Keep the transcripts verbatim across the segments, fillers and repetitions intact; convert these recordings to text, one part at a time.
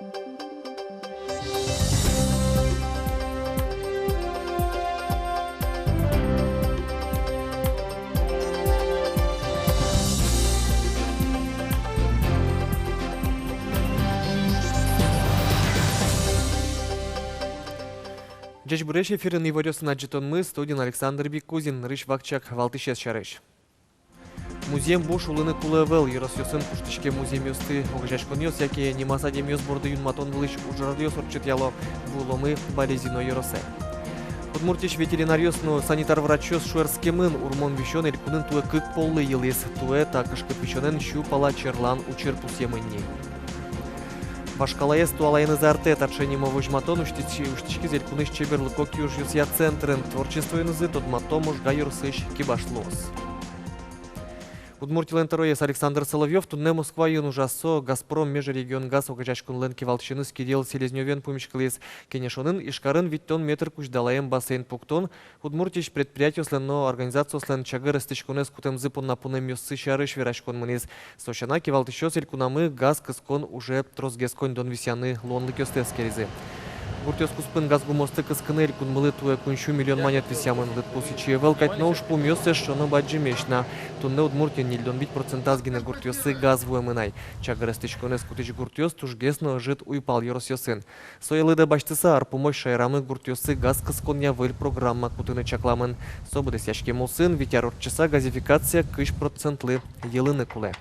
Ӟечбуресь! Эфирын иворъёсын адӟытонмы, студиын Александр Бикузин. Нырысь вакчияк валтӥсез сярысь. Музъем буш улыны кулэ ӧвӧл. Ёросъёсын куштӥськем музъемъёсты огазеяськонъёс яке нимаз адямиос борды юнматон вылысь ужрадъёс ортчытъяло. Вуыломы Балезино ёросэ. Удмуртиысь ветеринаръёс но санитар врачъёс шуэрскемын. Урмон висён элькунын туэ кык поллы йылӥз. Туэ та кышкыт висёнэн сю пала черлан учыр пусъемын ни. Вашкалаез туалаеныз артэ. Таӵе нимо возьматон усьтӥськи-, усьтӥськиз элькунысь чеберлыко киужъёсъя центрын. Творчествоенызы тодмато Можга ёросысь кибашлыос. Удмуртилэн тӧроез Александр Соловьёв туннэ Москваын ужаз. Со «Газпром межрегионгаз» огазеяськонлэн кивалтӥсеныз Кирилл Селезнёвен пумиськылӥз. Кенешонын Ижкарын витьтон метр кузьдалаем бассейн пуктон, Удмуртиысь предприятиослэн но организациослэн чагыр эстӥськонэз кутэмзы понна пунэмъёссы сярысь вераськон мынӥз. Со сяна, кивалтӥсьёс элькунамы газ кыскон уже тросгес коньдон висъяны луонлыкъёсты эскеризы. Гуртъёс куспын газгумыосты кыскыны элькунмылы туэ куинь сю миллион манет висъямын. Лыдпус ичи ӧвӧл кадь, но ужпумъёс эшшо но бадӟымесь на. Туннэ Удмуртиын ньыльдон вить процентаз гинэ гуртъёсы газ вуэмын ай. Чагыр эстӥськонэз кутӥсь гуртъёс тужгес но ӧжыт уйпал ёросъёсын. Сое лыдэ басьтыса, ар пумозь шаерамы гуртъёсы газ кысконъя выль программа кутыны чакламын. Со быдэсъяськем улсын, вить ар ортчыса, газификация кызь процентлы йылыны кулэ.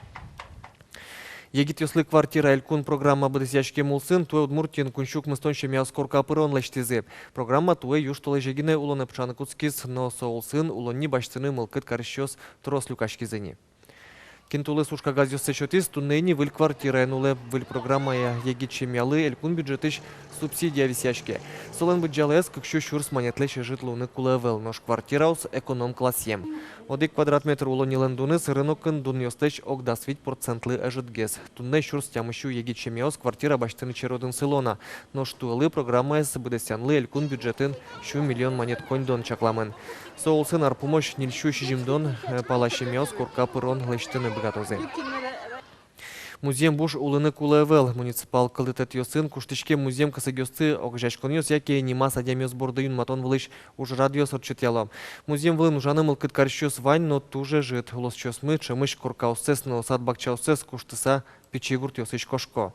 «Егитъёслы квартира» элькун программа быдэсъяськем улсын туэ Удмуртиын куинь сю укмыстон семьяос корка пырон лэсьтӥзы. Программа туэ южтолэзе гинэ улонэ пыӵаны кутскиз, но со улсын улонни басьтыны мылкыд карисьёс трос люкаськизы ни. Кин тулыс ужкагазъёссэ сётӥз, туннэ ини выль квартираын улэ. Выль программая егит семьялы элькун бюджетысь субсидия висъяське. Солэн быдӟалаез кык сю сюрс манетлэсь ӧжыт луыны кулэ ӧвӧл, нош квартираос эконом классъем. Одӥг квадрат метр улоннилэн дуныз рынокын дунъёслэсь ог дас вить процентлы ӧжытгес. Туннэ сюрс тямыс сю егит семьяос квартира басьтыны черодын сыло на. Нош туэлы программаез быдэсъянлы элькун бюджетын сю миллион манет коньдон чакламын. Со улсын ар пумозь ньыль сю сизьымдон, э, пала семьяос корка пырон лэсьтыны быгатозы. Музъем буш улыны кулэ ӧвӧл. Муниципал кылдытэтъёсын куштӥськем музъем кесэгъёсты огазеяськонъёс яке нимаз адямиос борды юнматон вылысь ужрадъёс ортчытъяло. Музъем вылын ужаны мылкыд карисьёс вань, но туж ӧжыт. Улосчиосмы ӵемысь коркаоссэс но сад-бакчаоссэс куштыса пичи гуртъёсысь кошко.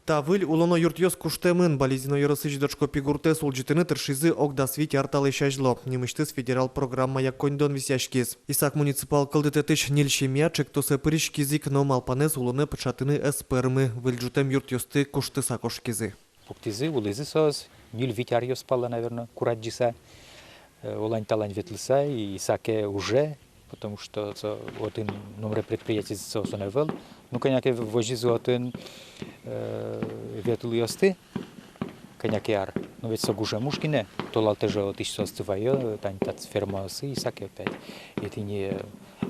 Та выль улоно юртъёс куштэмын. Балезино ёросысь Дочкопи гуртэз улӟытыны тыршизы ог дас вить ар талэсь азьло. Нимысьтыз федерал программая коньдон висъяськиз. Исак муниципал кылдытэтысь ньыль семья ӵектосэ пыриськиз ик, но малпанэз улонэ пыӵатыны ӧз пӧрмы. Выль ӝутэм юртъёсты куштыса кошкизы. Пуктӥзы, улӥзы соос ньыль-вить аръёс пала, наверно, курадӟыса, э, олань-талань ветлыса, и исаке уже, потому что со отын номыр предприятиез соосын ӧвӧл. Ну, кӧня ке возизы отын, э, ветлыосты, кӧня ке ар. Но ведь со гужем уж гинэ, толалтэ же отысь соосты вайо, тани татысь фермаосы, исаке опять. И тӥни, э,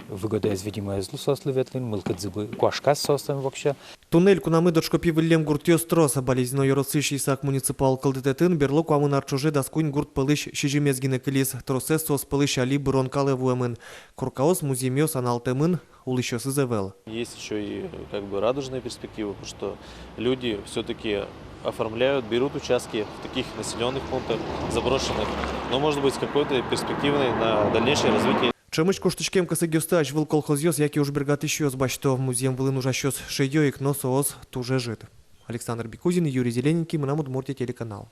выгодаез, видимо, ӧз лу соослы ветлыны, мылкыдзы бы куашказ соослэн вообще. Туннэ элькунамы Дочкопи выллем гуртъёс трос. Балезино ёросысь Исак муниципал кылдытэтын берло куамын ар ӵоже дас куинь гурт пӧлысь сизьымез гинэ кылиз. Тросэз соос пӧлысь али бырон калэ вуэмын. Коркаос, музъемъёс аналтэмын, улӥсьёсыз ӧвӧл. Есть ещё и, как бы, радужные перспективы, потому что люди всё-таки оформляют, берут участки в таких населённых пунктах заброшенных. Но, может быть, с какой-то перспективой на дальнейшее развитие. Ӵемысь куштӥськем кесэгъёсты азьвыл колхозъёс яке ужбергатӥсьёс басьто. Музъем вылын ужасьёс шедё ик, но соос туж ӧжыт. Александр Бикузин, Юрий Зелененький, «Мынам Удмуртие» телеканал.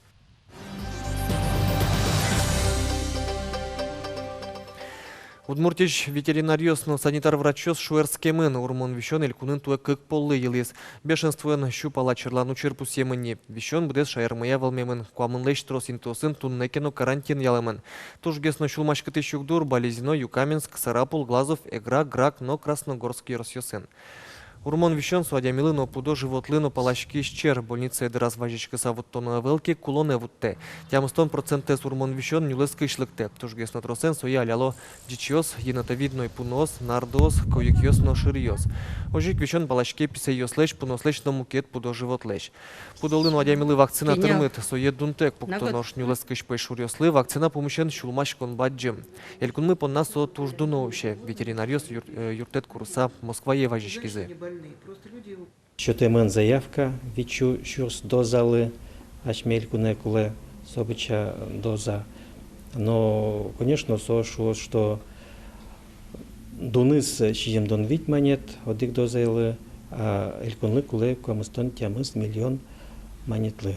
Удмуртиысь ветеринаръёс но санитар врачъёс шуэрскемын. Урмон висён элькунын туэ кык поллы йылӥз. Бешенствоен сю пала черлан учыр пусъемын ни. Висён быдэс шаермыя вӧлмемын. Куамынлэсь трос интыосын туннэ ке но карантин ялэмын. Тужгес но сюлмаськытӥсь югдур Балезино, Юкаменск, Сарапул, Глазов, Эгра, Грак но Красногорск ёросъёсын. Урмон висён — со адямилы но пудо-животлы но паласькись чер. Больницае дыраз вазиськыса вуттоно ӧвӧл ке, кулонэ вуттэ. Тямыстон процентэз урмон висён нюлэскысь лыктэ. Тужгес но тросэн сое аляло ӟичыос, енотовидной пуныос, нардыос, куюкъёс но шыръёс. Озьы ик висён палаське писэйёслэсь, пуныослэсь но мукет пудо-животлэсь. Пудолы но адямилы вакцина тырмыт, сое дунтэк пукто, нош нюлэскысь пӧйшуръёслы вакцина пумысен сюлмаськон бадӟым. Элькунмы понна со туж дуно усе. Ветеринаръёс юр-, э, юрттэт курыса Москвае вазиськизы. Сётэмын заявка витьсю сюрс дозалы, асьме элькунэ кулэ со быдӟа доза. Но, конечно, со шуоз, что дуныз сизьымдон вить манет одӥг дозалы, а элькунлы кулэ куамыстон тямыс миллион манетлы.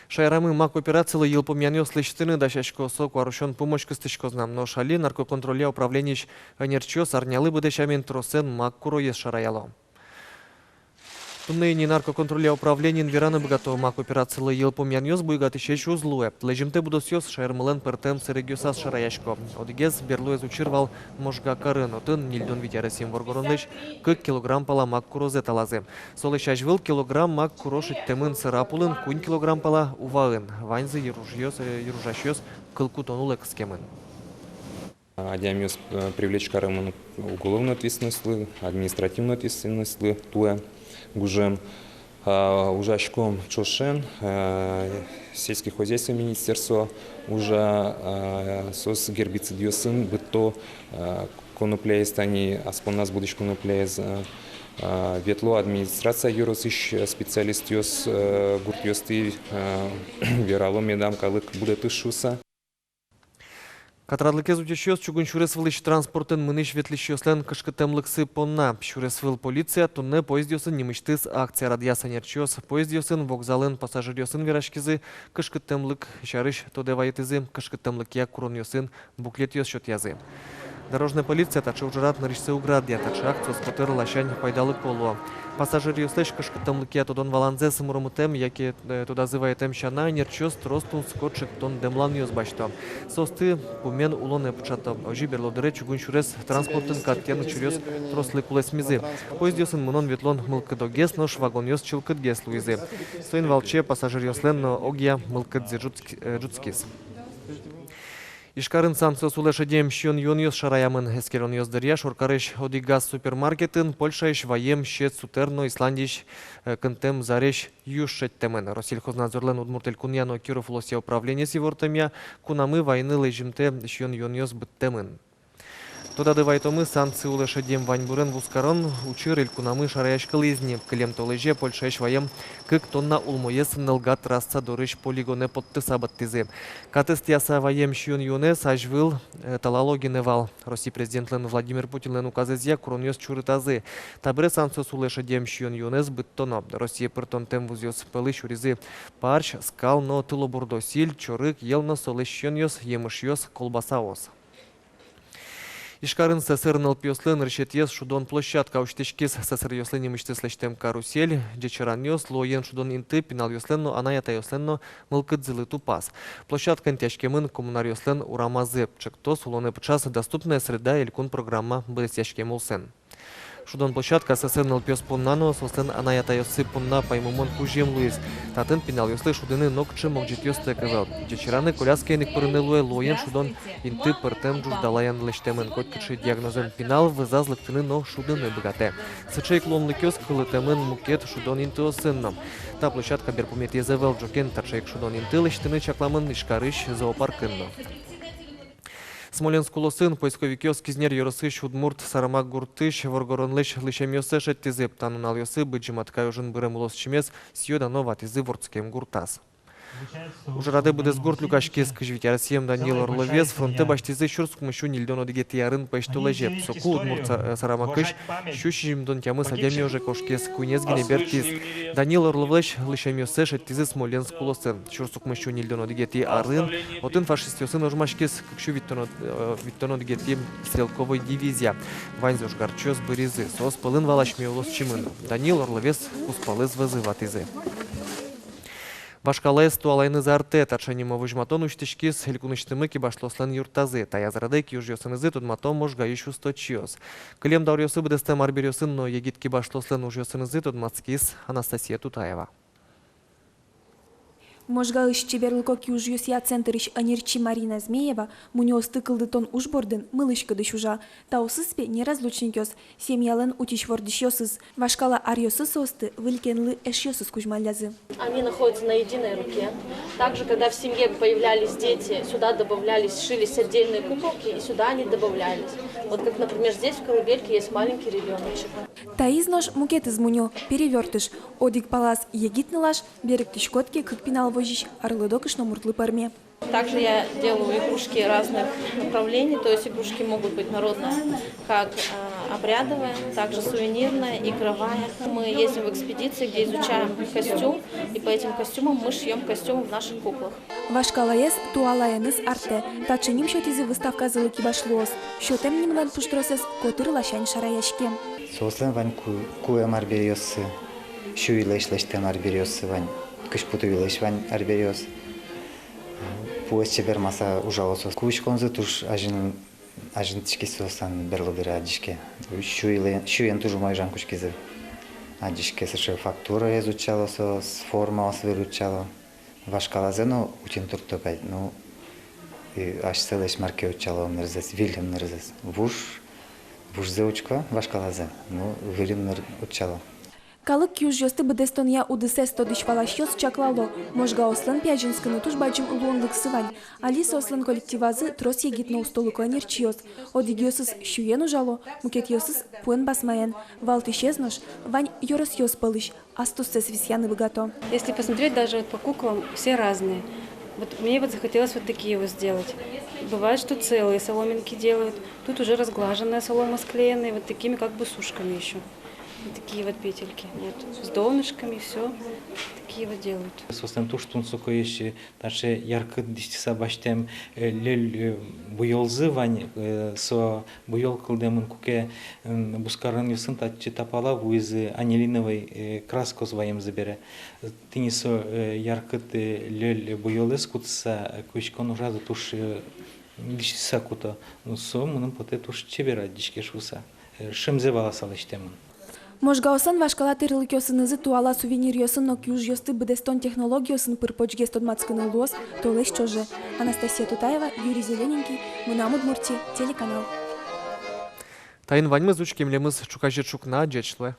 Шаерамы мак операцилы йылпумъянъёс лэсьтыны дасясько. Со куарусён пумозь кыстӥськоз на. Нош али наркоконтролья управлениысь ӧнерчиос арнялы быдэ сямен тросэн мак куроез шараяло. Туннэ ини наркоконтролья управлениын вераны быгато: мак операцилы йылпумъянъёс буйгатӥсесь уз луэ. Лэзьымтэ будосъёс шаермылэн пӧртэм сэрегъёсаз шараясько. Одӥгез берлоез учыр вал Можга карын. Отын ньыльдон вить аресъем воргоронлэсь кык килограмм пала мак курозэ талазы. Солэсь азьвыл килограмм мак куро шедьтэмын Сарапулын, куинь килограмм пала Уваын. Ваньзы йыружъёс, э, йыружасьёс кыл кутон улэ кыскемын. Адямиос, э, привлечь каремын уголовной ответственностьлы, административной ответственностьлы туэ гужем. А, ужаськом ӵошен, э, сельское хозяйство министерство ужа, э, соос гербицидъёсын быдто, э, конопляез, тани ас понназ будӥсь конопляез, э, э, ветло администрация ёросысь специалистъёс, э, гуртъёстӥ, э, верало медам калык будэтыш шуыса. Катрадлыкез утисьёс чугун сюрес вылысь транспортын мынӥсь-ветлӥсьёслэн кышкыттэмлыксы понна. Сюрес выл полиция туннэ поездъёсын нимысьтыз акция радъяз. Ӧнерчиос поездъёсын, вокзалын пассажиръёсын вераськизы, кышкыттэмлык сярысь тодэ вайытӥзы, кышкыттэмлыкъя куронъёсын буклетъёс сётъязы. Дорожной полиция таӵе ужрад нырысьсэ уг радъя, таӵе акциос котыр ласянь пайдалыко луо. Пассажиръёслэсь кышкыттэмлыкъя тодон-валанзэс муромытэм яке, э, тодазы вайытэм сяна, ӧнерчиос трос тунсыко ӵектон-дэмланъёс басьто. Соосты пумен улонэ пыӵато. Озьы берло дыре чугун сюрес транспортын кат тӥян учыръёс трослы кулэсмизы. Поездъёсын мынон-ветлон мылкыдогес, нош вагонъёс чылкытгес луизы. Соин валче пассажиръёслэн но огъя мылкыдзы ӝутск-, э, ӝутскиз. Ижкарын санкциос улэ шедем сиён-юонъёс шараямын. Эскеронъёс дыръя шоркарысь одӥгаз супермаркетын Польшаысь ваем сьӧд сутэр но Исландиысь, э, кынтэм зарезь юш шедьтэмын. Россельхознадзорлэн Удмурт Элькунъя но Киров улосъя управлениез ивортэмъя, кунамы вайыны лэзьымтэ сиён-юонъёс быдтэмын. Тодады вайытомы, санкци улэ шедем ваньбурен вузкарон учыр элькунамы шараяськылӥз ни. Кылем толэзе Польшаысь ваем кык тонна улмоез Нылга трасса дорысь полигонэ поттыса быдтӥзы. Катэз тӥяса ваем сиён-юонэз азьвыл, э, талало гинэ вал. Россия президентлэн Владимир Путинлэн указэзъя куронъёс чурытазы. Табере санкциос улэ шедем сиён-юонэз быдтоно. Россие пыртонтэм вузъёс пӧлы сюризы парсь, скал но тылобурдо, сӥль, чорыг, йӧл но солэсь сиёнъёс, емышъёс, колбасаос. Ижкарын сэсыр нылпиослы нырысетӥез шудон площадка усьтӥськиз. Сэсыръёслы нимысьтыз лэсьтэм карусель, ӟечыранъёс, луоен шудон инты пиналъёслэн но, анай-атайёслэн но мылкыдзылы тупаз. Площадка интыяськемын Коммунаръёслэн урамазы. Ӵектос улонэ пыӵаз «Доступная среда» элькун программа быдэсъяськем улсын. Шудон площадка сэсыр нылпиос понна но соослэн анай-атайёссы понна паймымон кузьым луиз. Татын пиналъёслы шудыны нокыӵе могӟетъёстэк ӧвӧл. Ӟечыраны, коляскаен ик пырыны луэ, луоен шудон инты пӧртэм ӝуждалаен лэсьтэмын. Котькыӵе диагнозэн пинал вӧзаз лыктыны но шудыны быгатэ. Сыӵе ик луонлыкъёс кылдытэмын мукет шудон интыосын но. Та площадка берпуметӥез ӧвӧл. Ӝоген таӵе ик шудон инты лэсьтыны чакламын Ижкарысь зоопаркын но. Смоленск улосын поисковикъёс Кизнер ёросысь Удмурт Сармак гуртысь воргоронлэсь лысьӧмъёссэ шедьтӥзы. Та нуналъёсы Быдӟым Аткай ожын бырем улосчимез сӥё-дано ватӥзы вордскем гуртаз. Ужрадэ быдэс гурт люкаськиз. Кызь вить аресъем Данил Орловез фронтэ басьтӥзы сюрс укмыссю ньыльдон одӥгетӥ арын пӧсьтолэзе. Соку Удмурт Са-, э, Сарамакысь сю сизьымдон тямыс адями оже кошкиз, куинез гинэ бертӥз. Данил Орловлэсь лысьӧмъёссэ шедьтӥзы Смоленск улосын. Сюрс укмыссю ньыльдон одӥгетӥ арын отын фашистъёсын ожмаськиз, кык сю витьтон, э, витьтон одӥгетӥ стрелковой дивизия. Ваньзэ ожгарчиос быризы, соос пӧлын вал асьме улосчимы но. Данил Орловез кузпалыз вӧзы ватӥзы. Вашкалаез туалаеныз артэ. Таӵе нимо возьматон усьтӥськиз элькунысьтымы кибашлыослэн юртазы. Таяз радэ киужъёсынызы тодмато Можгаысь усточиос. Кылем дауръёсы быдэстэм арбериосын но егит кибашлыослэн ужъёсынызы тодматскиз Анастасия Тутаева. Можгаысь чеберлыко киужъёсъя центрысь ӧнерчи Марина Змеева мунёосты кылдытон уж бордын мылысь-кыдысь ужа. Таосыз, пе, неразлучникъёс, семьялэн утись-вордӥсьёсыз. Вашкала аръёсы соосты выль кенлы эшъёсыз кузьмаллязы. Они находятся на единой руке. Также, когда в семье появлялись дети, сюда добавлялись, шились отдельные куколки, и сюда они добавлялись. Вот как, например, здесь в колыбельке есть маленький ребёночек. Таиз нош мукетыз мунё, перевёртыш. Одӥг палаз егит нылаш, берыктӥськод ке, кык пинал возись, арлыдо кышномуртлы пӧрме. Также я делаю игрушки разных направлений, то есть игрушки могут быть народные, как, а, обрядовая, также сувенирная, игровая. Мы ездим в экспедиции, где изучаем костюм, и по этим костюмам мы шьём костюмы в наших куклах. Вашкалаез туалаеныз артэ. Таӵе ним сётӥзы выставказылы кибашлыос. Сётэм нимлэн пуштросэз котыр ласянь шараяське. Соослэн вань ку-, куэм арбериоссы, сюйлэсь лэсьтэм арбериоссы вань, кызьпу туйлэсь вань арбериос. Пуэз чебермаса ужало соос. Куиськонзы туж азьын, азьын тӥськиз соослэн, берло дыре адӟиське. Сюйлэ-, сюен туж умой ужан кутскизы. Адӟиське, сыӵе фактураез утчало соос, формаос выль утчало. Вашкалазэ но утьын туртто кадь, ну, и асьсэлэсь мар ке утчало ымнырзэс, выль ымнырзэс. Вуж, вужзэ учко вашкалазэ, ну, выль ымныр утчало. Калык киужъёсты быдэстонъя удысэз тодӥсь-валасьёс чаклало: Можгаослэн пе азинскыны туж бадӟым луонлыксы вань. Али соослэн коллективазы трос егит но устолыклэн ӧнерчиос. Одӥгъёсыз сюен ужало, мукетъёсыз пуэн-басмаен. Валтӥсез нош вань ёросъёс пӧлысь, ас туссэс висъяны быгато. Если посмотреть даже вот по куклам, все разные. Вот мне вот захотелось вот такие вот сделать. Бывает, что целые соломинки делают. Тут уже разглаженная солома, склеенная вот такими как бы с ушками ещё. Вот такие вот петельки. Вот. С донышками, всё. Такие вот делают. Соослэн туж тунсыкоесь, таӵе яркыт дӥсьтыса басьтэм, э, льӧль, э, буёлзы вань, э, со буёл кылдэмын, куке, м, бускаронъёсын татчы та пала вуизы анилиновый, э, краскаос ваемзы бере. Тӥни со, э, яркыт, э, льӧль буёлэз кутыса, э, куиськон ужазы туж, э, дӥсьтыса куто. Ну, со мыным потэ туж чебер адӟиське шуыса, э, шӧмзэ валаса лэсьтэмын. Можгаослэн вашкала тӥрлыкъёсынызы туала сувениръёсын но киужъёсты быдэстон технологиосын пыр-почгес тодматскыны луоз толэзь ӵоже. Анастасия Тутаева, Юрий Зелененький, «Мынам Удмуртие» телеканал. Таин ваньмыз. Учке милемыз ӵуказе ӵукна. Ӟеч луэ.